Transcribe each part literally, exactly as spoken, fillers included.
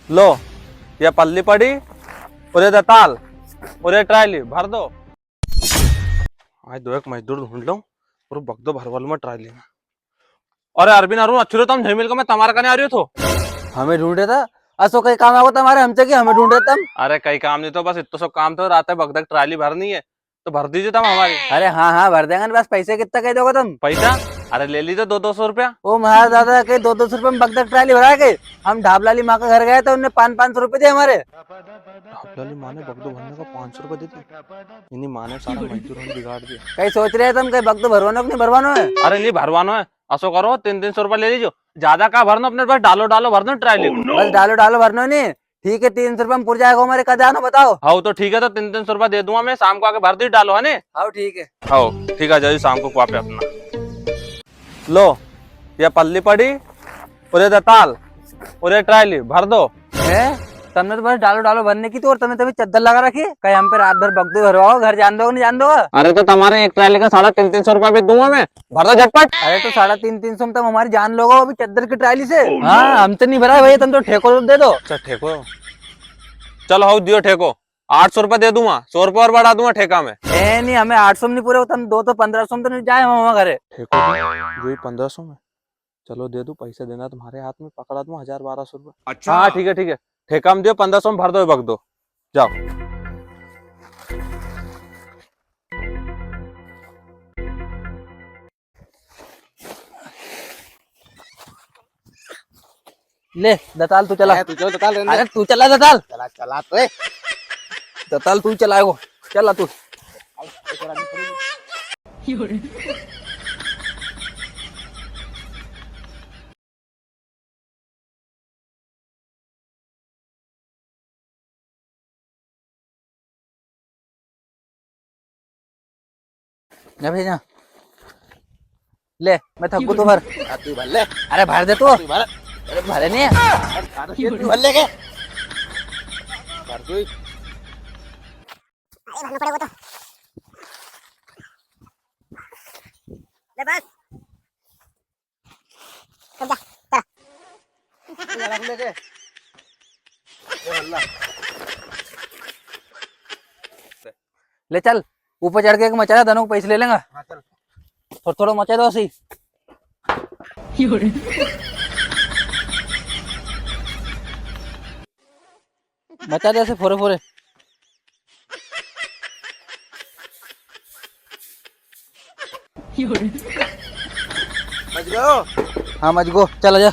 लो, ये पल्ली पड़ी, और ये दताल, और ये ट्राली, भर दो। आज दो एक मजदूर ढूंढ लो, और बगदो भरवा लूं मैं ट्राली में। अरे अरविंद, अरुण, अच्छो रयो, तम झेमिल को, मैं तमारे कने आ रयो थो। हमें ढूंढ रया था? असो कई काम आगो तमारे हमसे कि हमें ढूंढ रया था तम? अरे कई काम नी थो, बस इत्तो सो काम थो, राते बगदा की ट्राली भरनी है, तो भर दीजो तम हमारी। अरे हाँ, हाँ, भर देंगा, बस पैसे कित्ता कई दोगा तम? पैसा? अरे ले लीजो दो दो सौ रुपया। ओ म्हारा दादा, के दो दो सौ रुपया में बगदा की ट्राली भराय के? हम ढाबलाली माँ का घर गया था, उनने पाँच पाँच सौ रुपया दिया हमारे। ढाबलाली माँ ने बगदो भरने का पाँच सौ रुपया दे दिया। इनी माँ ने सारा मजदूर होण बिगाड़ दिया। कई सोच रया तम, कई बगदो भरवानो कि नी भरवानो है? अरे नी भरवानो है, असो करो, तीन तीन सौ रुपया ले लीजो, ज्यादा का भरनो, अपने बस डालो डालो भरनो ट्राली को। बस डालो डालो भरनो नी, ठीक है, तीन सौ रुपया में पुर जायगो हमारे, कद आनो बताओ? हाँ तो ठीक है, तो तीन तीन सौ रुपया दे दूंगा मैं, शाम को आके भर दी डालो, है नी? हाँ ठीक है। हाँ ठीक है, जाओ शाम को कुआ पे अपना। लो, ये पल्ली पड़ी, और ये दताल, और ये ट्राली, भर दो। हैं? तमने तो बस डालो डालो भरने की थी, और तमने तभी चद्दर लगा रखी है। कई हम पे रात भर बगदो भरवाओ, घर जान दो, नी जान दो? अरे तो तमारे एक ट्राली का साढ़े तीन तीन सौ रुपया भी दूंगा मैं, भर दो झटपट। अरे तो साढ़े तीन तीन सौ में तम हमारी जान लोगा अभी चद्दर की ट्राली से? हाँ, हम तो नी भराय भई, तम तो ठेको दे दो। अच्छा ठेको, चलो हाउ दियो ठेको। आठ सौ रुपया दे दूंगा, सौ रुपया और बढ़ा दूंगा ठेका में। ए नी, हमें आठ सौ में नी पूरे, तम दो तो पन्द्रह सौ में तो नी जाए हम घरे। ठेको भी जो ही पन्द्रह सौ में। चलो दे दूं, पैसा देना तुम्हारे हाथ में, पकड़ा दूं हजार बारह सौ रुपया। अच्छा। हाँ ठीक है, ठीक है, ठेका में दियो, पन्द्रह सौ में भर दो, बगदो, जाओ। ले दताल तू चला। ए, तू चला दताल, रहने दे। अरे तू चला दताल। चला, चला तो ए। दताल तू चलाएगो, चला तू। जा भैया, जा। ले, मैं थकू तो भर। आ, तू भर ले। अरे भर दे तू। तू भर। अरे भरे नी है। अरे, तू भर ले के। भर तू ही। अरे भरना पड़ेगा तो। ले बस। रुक जा, चला। ले चल, ऊपर चढ़ के एक मचा दे, दोनों को पैसे ले लेंगा। हाँ, चल। थोड़ा, थोड़ा मचा दो सी। मचा दे ऐसे फोरे फोरे। मच गयो? हाँ, मच गो। चल, आजा।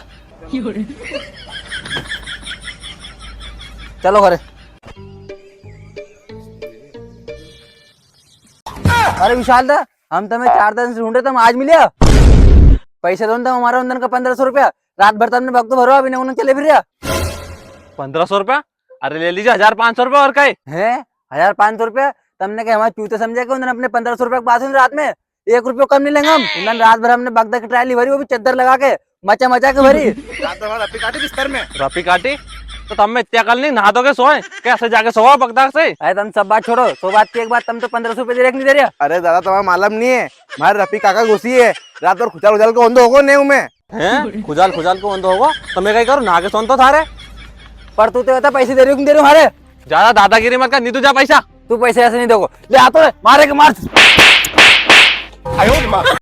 चलो घरे। अरे विशाल दा, हम तमे चार दिन से ढूंढ रहे, तम आज मिल्या? पैसा दो ना तम हमारा उन दिन का पन्द्रह सौ रुपया। रात भर तमने बगदो भरो, अभी उन्हें चले फिर रहा। पन्द्रह सौ रुपया? अरे ले लीजिए हजार पाँच सौ रुपया और कई। हैं? हजार पाँच सौ रुपया? तमने कहे हमारे चूते समझे के उन दिन अपने पन्द्रह सौ रुपया के पास हुई रात में? एक रुपयो कम नी लेंगा हम। उन दिन रात भर हमने बगदा की ट्राली भरी, वो भी चद्दर लगा के। मचा मचा के भरी। रात भर हमारी रपी काटी बिस्तर में। रपी काटी? तो तम में इतनी अकल नी, नहा धो के सोए, कैसे जाके सोवा बगदा से? अरे तम सब बात छोड़ो, सो बात की एक बात, तम तो पन्द्रह सौ रुपये दे रहे, नी दे रहे? अरे दादा, तमारे मालूम नी है, हमारे रफी काका घुसी है, रात भर खुजाल खुजाल के ओंधो होगो नेव में। हैं? खुजाल खुजाल के ओंधो होगो? तो मैं कई करूँ, नहा के सोन तो थारे। पर तू तो कहता पैसे दे रही हूँ, नी दे रही हूँ हमारे। ज्यादा दादागिरी मत कर, नी तू जा पैसा। तू पैसे ऐसे नी देगो, ले आ तो रे, मारे के मार। आयो रे मार।